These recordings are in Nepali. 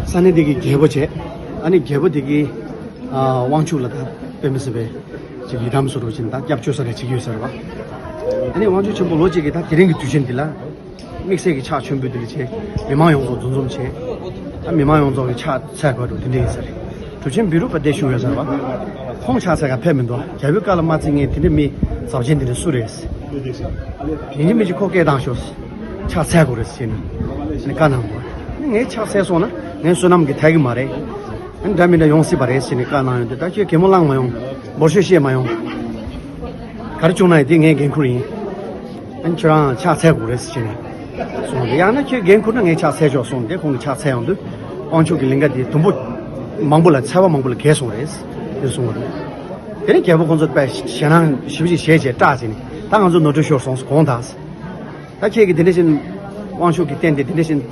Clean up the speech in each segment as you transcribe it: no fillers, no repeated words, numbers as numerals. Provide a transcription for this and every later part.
산에되기 개보체 아니 개보되기 왕출라다 빼면서베 지금 이담수로 진다 yap조선에 지기서로 봐 아니 왕주 전부 로직이 다 기랭이 두신들라 믹스기 차 준비들이 제 미망용도 존존체 미망용도 차 차거도 된데 있어요 조진 비루 받대쇼여서 봐 홍차사가 패면도 개벽가를 맞징에 드림이 자진들의 수레스 이미지 코게 당쇼스 차 차고르스는 가능한 거 내 차세소나 내 수남게 타기 말해 안 담이나 용시 바레스니까 나는데 다시 개mol랑 마용 머시시에 마용 가르쳐나야 딩에 겐쿠리 안처럼 차세고레스지네 소데 야나 게 겐쿠는 내 차세조 손데 공 차세용도 언초기 링가디 tum부 망불라 차바 망불라 계속레스 그소로 그래 개보 건설 배 현황 시비지 세제 따지니 당한조 노트쇼 손스 공다스 다시 얘기 들으신 왕쇼기 땐데 들으신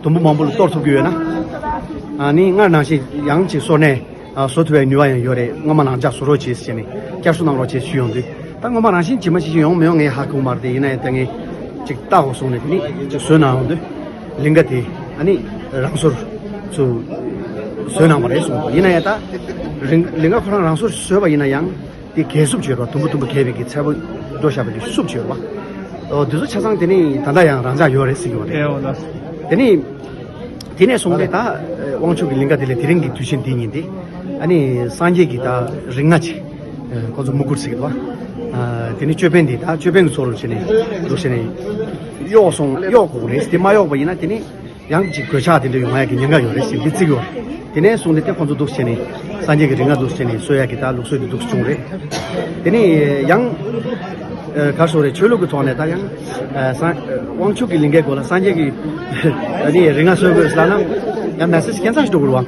tumbu mambul tortu gyena ani nga na shi yang chi so ne software new yan yore ngama na ja suro chi sene kya su na ro chi syong de ta ngama na shin chi ma chi yong myong e ha ku mar de ina ta nge chi ta ho so ne ni chi so na de linga de ani rangsur su so na ma re so ina ya ta linga khran rangsur so ba ina yang di 계속 지로 tumbu 계획이 차고 도샤베 수업 지로 봐 두서 차상 되니 단다양 랑자 요래 쓰고 돼 되니 디네 송데다 왕초기 링가들이 드링기 두신 딩인데 아니 산제기다 링나치 거저 무kur스기도 아 되니 쮸벤디다 쮸벤 소를 지네 도시네 요송 요고레스 디마요 바이나 되니 양지 거샤들이 용하게 년가 요레스 비치고 되네 송데테 건조 도시네 산제기 링가 도시네 소야기다 룩소디 도시중레 되니 양 가서래 철로그 돈에다 양 왕초기 링게 고라 산제기 아니 링아 서비스라는 야 메시지 괜찮지도 그러와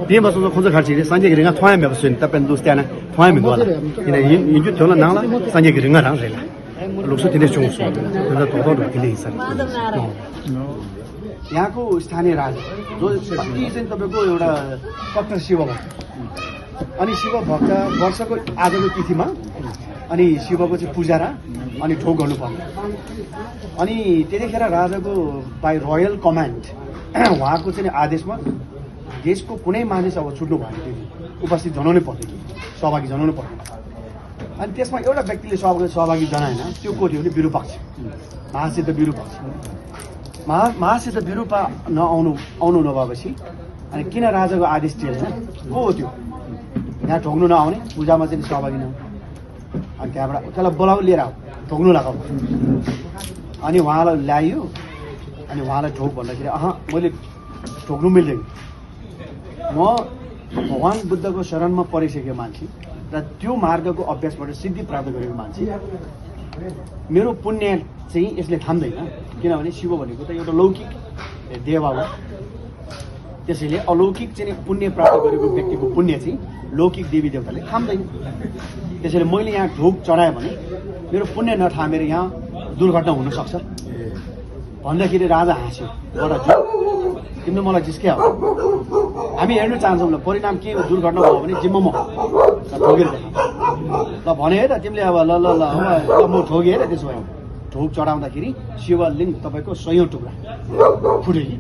비행버스도 건설 갈지 산제기 링아 통하면 몇 수는 답변 도스잖아 통하면 도와라 이제 인주 돈을 나라 산제기 링아랑 살라 룩소 되게 중요수 그래서 도도도 되게 있어 यहाँको स्थानीय राजा जो कति चाहिँ तपाईको एउटा डक्टर शिव भक्त अनि शिव भक्त वर्षको आजको तिथिमा अनि शिवको चाहिँ पूजा अनि ठोक गर्नुपर्ने अनि त्यतिखेर राजाको बाई रोयल कमान्ड उहाँको चाहिँ आदेशमा देशको कुनै मानिस अब छुट्नु भएन त्यो उपस्थित जनाउनै पर्यो सहभागी जनाउनु पर्यो अनि त्यसमा एउटा व्यक्तिले सहभागी जनाएन त्यो को थियो भने विरूपाक्ष महासिद्ध विरूपाक्ष महासिद्ध विरूपा आउनु नभएपछि अनि किन राजाको आदेश थिएन को हो त्यो यहाँ ठोक्नु नआउने पूजामा चाहिँ सहभागी नहुने अनि त्यहाँबाट त्यसलाई बोलाउ लिएर आऊ ठोक्नु लगाऊ अनि उहाँलाई ल्यायो अनि उहाँलाई ठोक भन्दाखेरि मैले ठोक्नु मिल्दैन म भगवान् बुद्धको शरणमा परिसकेको मान्छे र त्यो मार्गको अभ्यासबाट सिद्धि प्राप्त गरेको मान्छे मेरो पुण्य चाहिँ यसले थाम्दैन किनभने शिव भनेको त एउटा लौकिक देवा हो त्यसैले अलौकिक चाहिँ पुण्य प्राप्त गरेको व्यक्तिको पुण्य चाहिँ लौकिक देवी देवताले थाम्दैन त्यसैले मैले यहाँ ढोक चढाएँ भने मेरो पुण्य नथामेर यहाँ दुर्घटना हुन सक्छ भन्दाखेरि राजा हाँस्यो एउटा तिमीले मलाई जिस्क्या हो हामी हेर्न चाहन्छौँ ल परिणाम के दुर्घटना भयो भने जिम्मा म ठोकेर ल भने है त तिमीले अब ल म ठोकेँ है त त्यसो भए ढोक चढाउँदाखेरि शिवलिङ्ग तपाईँको 100 टुक्रा फुट्यो कि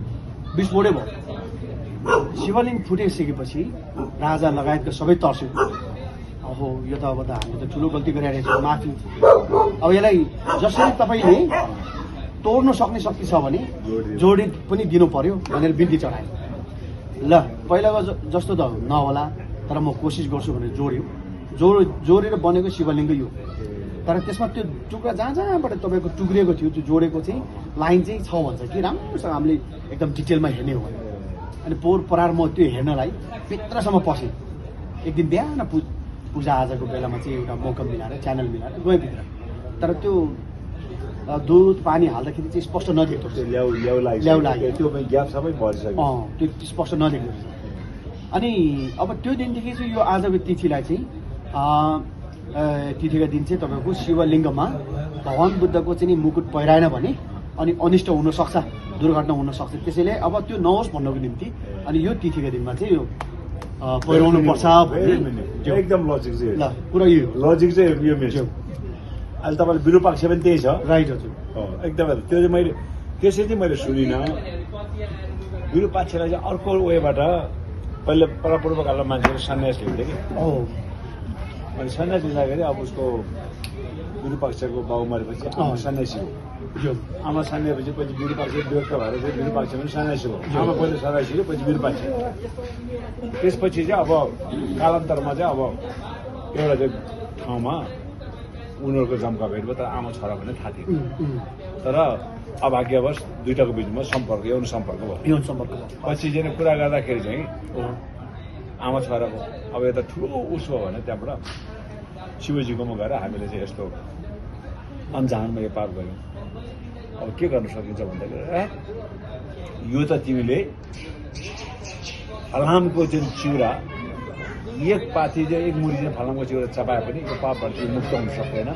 विस्फोटै भयो शिवलिङ्ग फुटिसकेपछि राजा लगायतका सबै तर्स्यो ओहो यो त अब त हामीले त ठुलो गल्ती गरिरहेको छौँ माफी अब यसलाई जसरी तपाईँले तोड्न सक्ने शक्ति छ भने जोडी पनि दिनु पर्यो भनेर बिन्ती चढाए ल पहिलाको जस्तो त नहोला तर म कोसिस गर्छु भनेर जोडेर बनेको शिवलिङ्ग यो तर त्यसमा त्यो टुक्रा जहाँबाट तपाईँको टुक्रिएको थियो त्यो जोडेको चाहिँ लाइन चाहिँ छ भन्छ कि राम्रोसँग हामीले एकदम डिटेलमा हेर्ने हो अनि पोहोर परार म त्यो हेर्नलाई भित्रसम्म पसेँ एक दिन बिहान पूजा आजको बेलामा चाहिँ एउटा मौका मिलाएर च्यानल मिलाएर गएँ भित्र तर त्यो दुध पानी हाल्दाखेरि चाहिँ स्पष्ट नदेख्दो ल्याउ लाग्यो त्यो ग्याप सबै भरिसक्यो त्यो स्पष्ट नदेख्दो अनि अब त्यो दिनदेखि चाहिँ यो आजको तिथिलाई चाहिँ तिथिका दिन चाहिँ तपाईँको शिवलिङ्गमा भगवान् बुद्धको चाहिँ मुकुट पहिराएन भने अनि अनिष्ट हुनसक्छ दुर्घटना हुनसक्छ त्यसैले अब त्यो नहोस् भन्नको निम्ति अनि यो तिथिका दिनमा चाहिँ यो पहिराउनु पर्छ भन्ने एकदम लजिक चाहिँ ल पुरा यो लजिक चाहिँ यो मिल्छ अहिले तपाईँले विरूपाक्ष पनि त्यही छ राइट हजुर एकदमै त्यो चाहिँ मैले त्यसै चाहिँ मैले सुनिनँ विरूपाक्षलाई चाहिँ अर्को वेबाट पहिले परपूर्वकालमा मान्छेले सन्यास लिन्थे कि अनि सन्यास लिँदाखेरि अब उसको विरूपाक्षको बाउ मरेपछि आमा सन्यासी हो आमा सन्यापछि पछि विरूपाक्ष विभक्त भएर चाहिँ विरूपाक्ष पनि सन्यासी हो आमा पहिले सन्यासी हो पछि विरूपाक्ष त्यसपछि चाहिँ अब कालान्तरमा चाहिँ अब एउटा चाहिँ ठाउँमा उनीहरूको जम्का भेट भयो तर आमा छोरा भन्ने थाहा थियो तर अभाग्यवश दुईटाको बिचमा सम्पर्क यौन सम्पर्क भयो पछि चाहिँ कुरा गर्दाखेरि चाहिँ आमा छोराको अब यता ठुलो उस भयो भने त्यहाँबाट शिवजीकोमा गएर हामीले चाहिँ यस्तो अन्जानमा यो पाप गऱ्यौँ अब के गर्न सकिन्छ भन्दाखेरि यो त तिमीले फलामको चाहिँ चिउरा एक पाथी चाहिँ एक मुरी चाहिँ फलामको चिउरा चपाए पनि यो पापबाट चाहिँ मुक्त हुन सक्दैन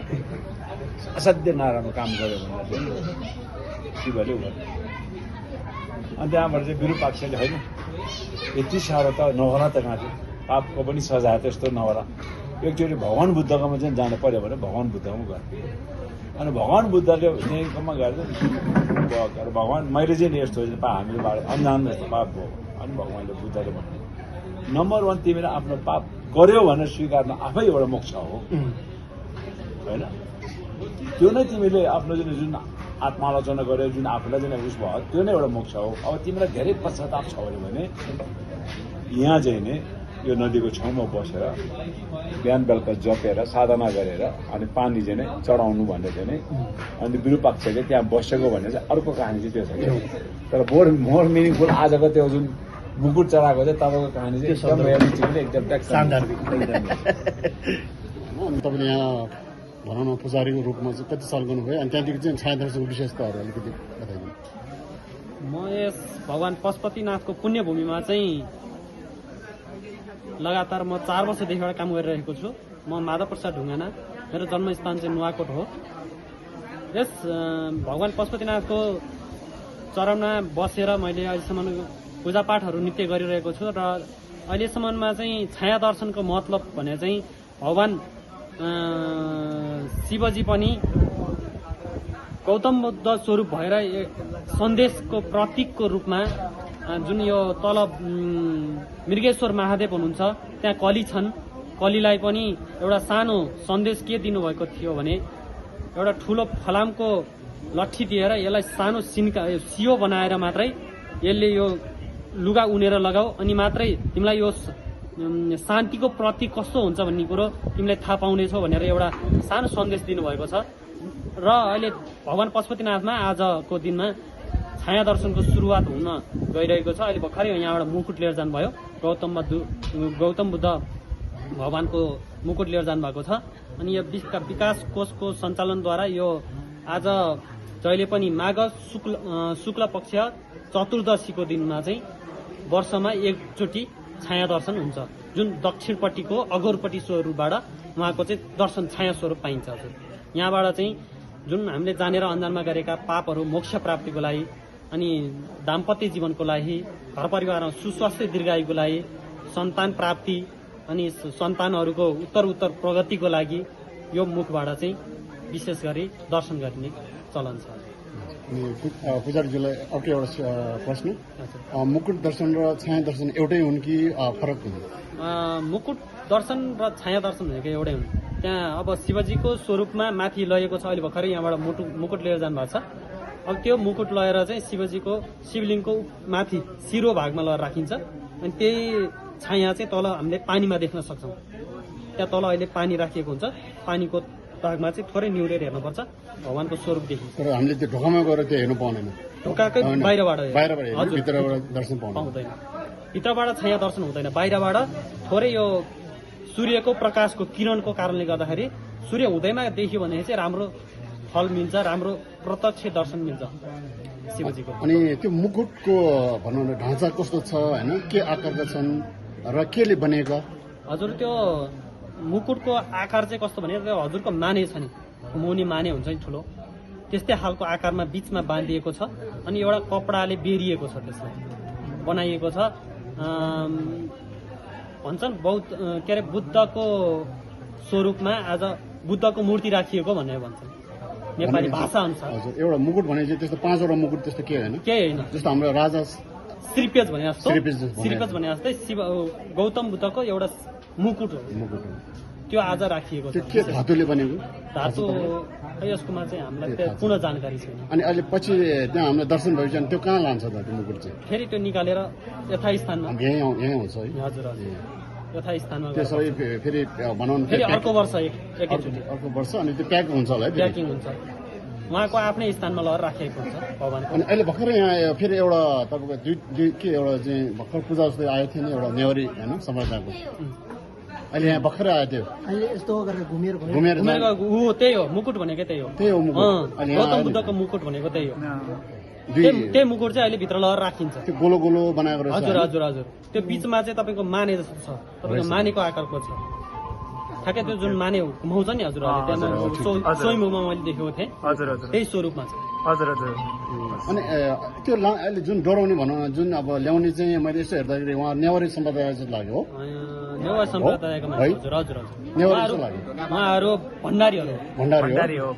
असाध्य नराम्रो काम गर्यो भन्दा चाहिँ शिवले गर्यो अनि त्यहाँबाट चाहिँ विरूपाक्षले होइन यति साह्रो त नहोला त कहाँ चाहिँ पापको पनि सजाय त्यस्तो नहोला एकचोटि भगवान् बुद्धकोमा चाहिँ जानु पर्यो भने भगवान् बुद्धकोमा गयो अनि भगवान् बुद्धले त्यहीँकोमा गएर भगवान् मैले चाहिँ यस्तो हामीले अन्जान जस्तो पाप भयो अनि भगवान्ले बुद्धले भन्नु नम्बर 1 तिमीले आफ्नो पाप गर्यो भनेर स्वीकार्न आफै एउटा मोक्ष हो होइन त्यो नै तिमीले आफ्नो जुन आत्मालोचना गर्यो जुन आफूलाई चाहिँ उस भयो त्यो नै एउटा मोक्ष हो अब तिमीलाई धेरै पश्चाताप छ भने यहाँ चाहिँ नि यो नदीको छेउमा बसेर बिहान बेलुका जपेर साधना गरेर अनि पानी चाहिँ नै चढाउनु भन्ने चाहिँ नै अनि विरूपाक्ष चाहिँ त्यहाँ बसेको भन्ने चाहिँ अर्को कहानी चाहिँ त्यो छ कि तर मोर मिनिङफुल आजको त्यो जुन मुकुट चढाएको चाहिँ तपाईँको कहानी चाहिँ एकदम सान्दर्भिक अनि तपाईँले यहाँ भनौँ न पुजारीको रूपमा चाहिँ कति साल गर्नुभयो अनि त्यहाँदेखि चाहिँ छाया दर्शनको विशेषताहरू अलिकति बताइदिनु म यस भगवान् पशुपतिनाथको पुण्यभूमिमा चाहिँ लगातार म 4 वर्षदेखिबाट काम गरिरहेको छु म माधव प्रसाद ढुङ्गाना मेरो जन्मस्थान चाहिँ नुवाकोट हो यस भगवान् पशुपतिनाथको चरणमा बसेर मैले अहिलेसम्म पूजापाठहरू नित्य गरिरहेको छु र अहिलेसम्ममा चाहिँ छाया दर्शनको मतलब भने चाहिँ भगवान् शिवजी पनि गौतम बुद्ध स्वरूप भएर सन्देशको प्रतीकको रूपमा जुन यो तल मृगेश्वर महादेव हुनुहुन्छ त्यहाँ कली छन् कलीलाई पनि एउटा सानो सन्देश के दिनुभएको थियो भने एउटा ठुलो फलामको लट्ठी दिएर यसलाई सानो सियो बनाएर मात्रै यसले यो लुगा उनेर लगाऊ अनि मात्रै तिमीलाई यो शान्तिको प्रतीक कस्तो हुन्छ भन्ने कुरो तिमीले थाहा पाउनेछौ भनेर एउटा सानो सन्देश दिनुभएको छ र अहिले भगवान् पशुपतिनाथमा आजको दिनमा छाया दर्शनको सुरुवात हुन गइरहेको छ अहिले भर्खरै यहाँबाट मुकुट लिएर जानुभयो गौतम बुद्ध भगवानको मुकुट लिएर जानुभएको छ अनि यो विकास कोषको सञ्चालनद्वारा यो आज जहिले पनि माघ शुक्ल पक्ष चतुर्दशीको दिनमा चाहिँ वर्षमा एकचोटि छाया दर्शन हुन्छ जुन दक्षिणपट्टिको अघोरपट्टि स्वरूपबाट उहाँको चाहिँ दर्शन छाया स्वरूप पाइन्छ हजुर यहाँबाट चाहिँ जुन हामीले जानेर अन्जानमा गरेका पापहरू मोक्ष प्राप्तिको लागि अनि दाम्पत्य जीवनको लागि घर परिवारमा सुस्वास्थ्य दीर्घायुको लागि सन्तान प्राप्ति अनि सन्तानहरूको उत्तर प्रगतिको लागि यो मुखबाट चाहिँ विशेष गरी दर्शन गर्ने चलन छ। पुजारीजीलाई अर्को एउटा प्रश्न मुकुट दर्शन र छाया दर्शन एउटै हुन् कि फरक हुन्? मुकुट दर्शन र छाया दर्शन भनेको एउटै हुन्। त्यहाँ अब शिवजीको स्वरूपमा माथि लगेको छ अहिले भर्खरै यहाँबाट मुकुट लिएर जानुभएको छ। अब त्यो मुकुट लगेर चाहिँ शिवजीको शिवलिङको माथि शिरो भागमा लगेर राखिन्छ अनि त्यही छाया चाहिँ तल हामीले पानीमा देख्न सक्छौँ। त्यहाँ तल अहिले पानी राखिएको हुन्छ पानीको भागमा चाहिँ थोरै निहुरेर हेर्नुपर्छ भगवानको स्वरूप देखिन्छ। तर हामीले त्यो ढोकामा गएर त्यो हेर्नु पाउँदैन ढोकाकै बाहिरबाट भित्रबाट दर्शन पाउँदैन भित्रबाट छाया दर्शन हुँदैन बाहिरबाट थोरै यो सूर्यको प्रकाशको किरणको कारणले गर्दाखेरि सूर्य हुँदैमा देख्यो भने चाहिँ राम्रो फल मिल्छ राम्रो प्रत्यक्ष दर्शन मिल्छ शिवजीको। अनि त्यो मुकुटको भनौँ न ढाँचा कस्तो छ होइन के आकारका छन् र केले बनेका? हजुर त्यो मुकुटको आकार चाहिँ कस्तो भने त्यो हजुरको माने छ नि मुनि माने हुन्छ नि ठुलो त्यस्तै खालको आकारमा बीचमा बाँधिएको छ अनि एउटा कपडाले बेरिएको छ त्यसलाई बनाइएको छ। भन्छन् के अरे बुद्धको स्वरूपमा आज बुद्धको मूर्ति राखिएको भनेर भन्छन् नेपाली भाषा अनुसार। हजुर एउटा मुकुट भने चाहिँ त्यस्तो 5 वटा मुकुट त्यस्तो के होइन केही होइन जस्तो हाम्रो राजा श्रीपेज भने जस्तो श्रीपेज भने श्रीपेज भने जस्तै शिव गौतम बुद्धको एउटा मुकुट हो मुकुट त्यो आज राखिएको त्यो छ के धातुले बनेको धातु यसकोमा चाहिँ हामीलाई त्यो पूर्ण जानकारी छैन अनि अहिले पछि त्यहाँ हामीलाई दर्शन भएपछि अनि त्यो कहाँ लान्छ त त्यो मुकुट चाहिँ फेरि त्यो निकालेर यथास्थानमा यहीँ आउँछ है हजुर हजुर यथास्थानमा त्यो सबै फेरि बनाउनु फेरि अर्को वर्ष एकैचोटि अर्को वर्ष अनि त्यो प्याक हुन्छ होला है फेरि। प्याकिङ हुन्छ उहाँको आफ्नै स्थानमा लगेर राखिएको हुन्छ भगवानको अनि अहिले भर्खरै यहाँ फेरि एउटा तपाईँको दुई के एउटा चाहिँ भर्खर पूजा जस्तै आएको थियो नि एउटा नेवारी होइन सम्प्रदायको अहिले यहाँ भर्खरै आएको थियो अहिले यस्तो गरेर घुमेर भयो घुमेर उनीहरूको ऊ त्यही हो मुकुट भनेको त्यही हो त्यही हो मुकुट अहिले यहाँ गौतम आयो नि। बुद्धको मुकुट भनेको त्यही हो दुई त्यही मुकुट चाहिँ अहिले भित्र लगेर राखिन्छ त्यो गोलो गोलो बनाएको रहेछ हजुर हजुर हजुर त्यो बिचमा चाहिँ तपाईँको माने जस्तो छ तपाईँको मानेको आकारको छ ठ्याक्कै त्यो जुन माने घुमाउँछ नि हजुरहरूले त्यहाँ स्वयम्भूमा मैले देखेको थिएँ त्यही स्वरूपमा छ अनि त्यो अहिले जुन डराउने भनौँ न जुन अब ल्याउने चाहिँ मैले यसो हेर्दाखेरि उहाँ नेवारी सम्प्रदाय जस्तो लाग्यो हो नेवार सम्प्रदायका है? मान्छे हजुर हजुर नेवारी हजुर जस्तो लाग्यो उहाँहरू भण्डारीहरू भण्डारी हो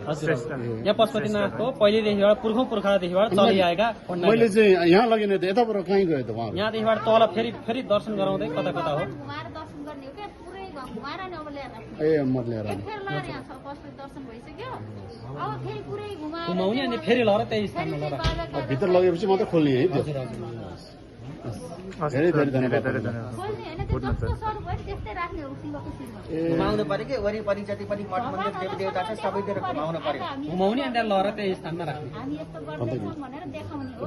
हजुर यहाँ पशुपतिनाथको पहिलेदेखिबाट पुर्खादेखिबाट चलिआएका मैले भण्डारी चाहिँ यहाँ लगेन त यताबाट कहीँ गयो त उहाँहरू यहाँदेखिबाट तल फेरि दर्शन गराउँदै कता कता हो घुमाएर दर्शन गर्ने हो क्या पुरै घुमाएर नि अब ल्याएर ए म लिएर आएँ। फेरि लगेर यहाँ छ पशुपति दर्शन भइसक्यो अब फेरि पुरै घुमाएर घुमाउने अनि फेरि लगेर त्यही स्थानमा फेरि लगेर बाजा अब भित्र लगेपछि मात्रै खोल्ने है त्यो हजुर हजुर धेरै धेरै धन्यवाद खोल्ने होइन त्यो जस्तो स्वरूप भयो त्यस्तै राख्ने हो शिवको शिरमा ए घुमाउनु पर्यो कि वरिपरि जति पनि मठ मन्दिर देवी देवता छ सबैतिर घुमाउनु पर्यो घुमाउने अनि त्यहाँ लगेर त्यही स्थानमा राख्ने हामी यस्तो गर्दैछौँ भनेर देखाउने हो